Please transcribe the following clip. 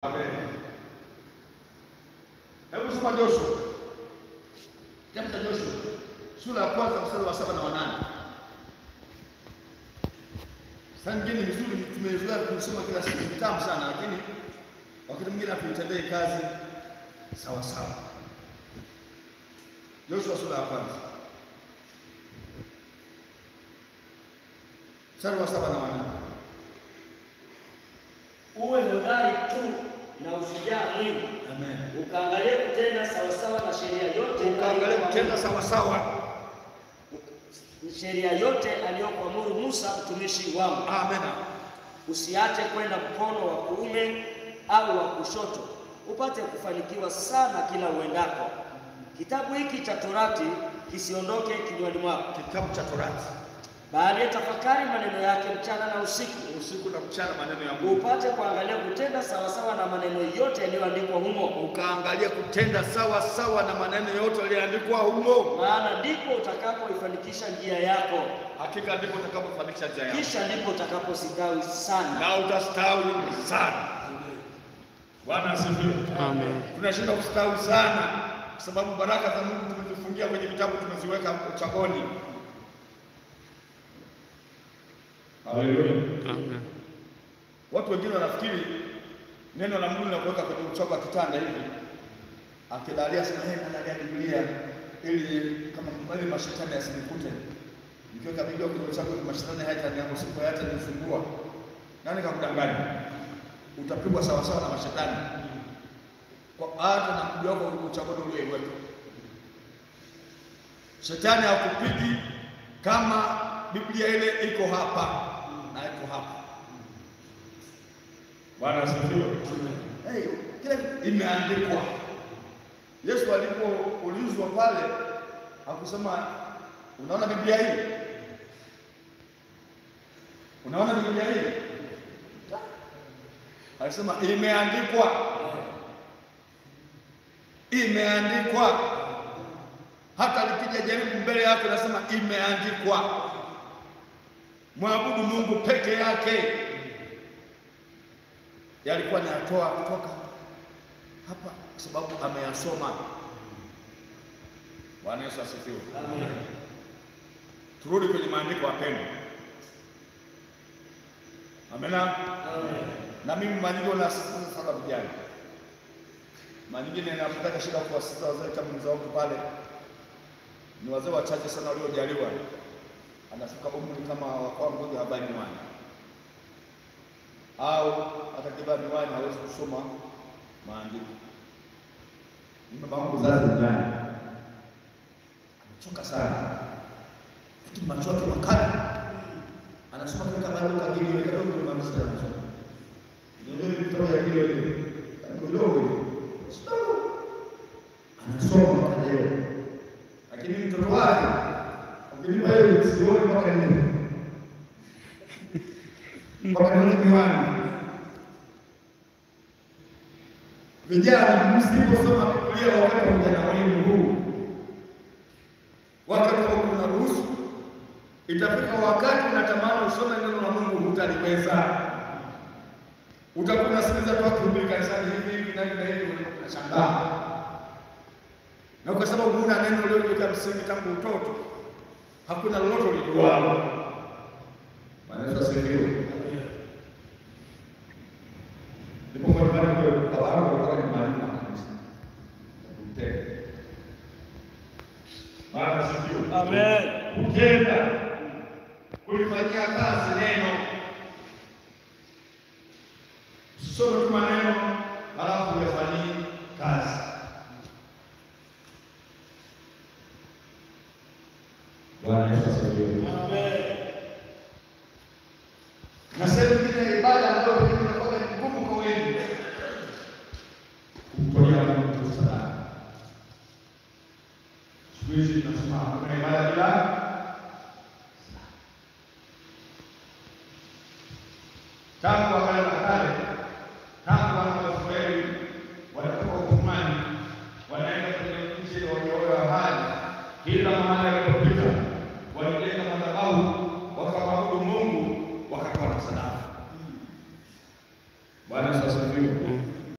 Amen. Hebu soma Joshua. Kitabu cha Joshua sura ya kwanza mstari wa 7 na 8. Saa nyingine vizuri tumezoea kusoma kila siku, vitamu sana, lakini wakati mwingine hatuitendei kazi sawa sawa. Joshua sura ya kwanza mstari wa 7 na 8. Uwe hodari tu na ushujaa mwingi. Amen. Ukaangalie kutenda sawasawa na sheria yote, Ukaangalie kutenda sawa sawa sheria yote aliyokuamuru Musa mtumishi wangu. Amen. Usiache kwenda mkono wa kuume au wa kushoto, upate kufanikiwa sana kila uendako. Kitabu hiki cha Torati kisiondoke kinywani mwako, Kitabu cha Torati, bali tafakari maneno yake mchana na usiku, usiku na mchana, maneno ya Mungu, upate kuangalia kutenda sawasawa na maneno yote yaliyoandikwa humo, ukaangalia kutenda sawa sawa na maneno yote yaliyoandikwa humo, maana ndipo utakapoifanikisha njia yako, hakika ndipo utakapofanikisha njia yako kisha ndipo utakapostawi sana. na utastawi sana. Bwana asifiwe. Amen. Tunashinda kustawi sana kwa sababu baraka za Mungu tumezifungia kwenye vitabu, tumeziweka uchagoni. Haleluya. Amen. Watu wengine wanafikiri neno la Mungu linakuweka kwenye uchago wa kitanda hivi, akilalia sema hey, nalalia Biblia ili kama mbali mashetani yasinikute. Nikiweka Biblia kwenye uchago mashetani hayatanianguka, usiku hayatanisumbua. Nani kakudanganya? Utapigwa sawa sawa na mashetani kwa hata na mguu wako uchago ulioiweka. Shetani hakupigi kama Biblia ile iko hapa na iko hapa. Bwana asifiwe. Hey, kila kitu imeandikwa. Yesu alipoulizwa pale hakusema unaona Biblia hii? Unaona Biblia hii? Alisema imeandikwa. Imeandikwa. Hata likija jaribu mbele yako nasema imeandikwa. Mwabudu Mungu peke yake. Yalikuwa anatoa kutoka hapa kwa sababu ameyasoma. Bwana Yesu asifiwe. Amen. Turudi kwenye maandiko wapendwa. Amena. Amen. Na mimi mara nyingi nasisitiza sana vijana. Mara nyingine ninapata shida kuwasisitiza wazee kama mzee wangu pale. Ni wazee wachache sana waliojaliwa. Anafika umri kama wa kwangu habari miwani. Au atakibaa miwani hawezi kusoma maandiko. Ni baba wangu mzazi ndani. Amechoka sana. Lakini macho yake makali. Anasoma kile kama Luka Gideon kidogo ni mambo sana. Ndio vitabu ya Gideon. Kidogo. Kidogo. Anasoma leo. Lakini mtoto wake ukinipa hiyo sioni mpaka leo. Mpaka leo miwani. Vijana msiposoma Biblia wakati wa ujana wenu huu, wakati wa unaruhusu, itafika wakati unatamani usome neno la Mungu hutaliweza. Utakuwa unasikiliza tu kuhubiri kanisani hivi hivi na hivi na hivi, unashangaa. Na kwa sababu huna neno lililoweka msingi tangu utoto, hakuna lolote ulijualo. Bwana Yesu asifiwe. Nilipokuwa nyumbani kwa baba yangu alikuwa ni mwalimu wa kanisa. Kutenda. Bwana asifiwe. Amen. Kutenda. Kulifanyia kazi neno. Usisome tu maneno halafu uyafanyie kazi. Bwana Yesu asifiwe. Amen. Na sehemu nyingine ya ibada ambayo pengine inakuwa ni ngumu kwa wengi, kumtolea Mungu sadaka. Siku hizi tunasema hakuna ibada bila sadaka. Tangu agano la kale, tangu wana wa Israeli wanatoka utumwani, wanaenda kwenye nchi ya waliopewa ahadi, kila mahali walipopita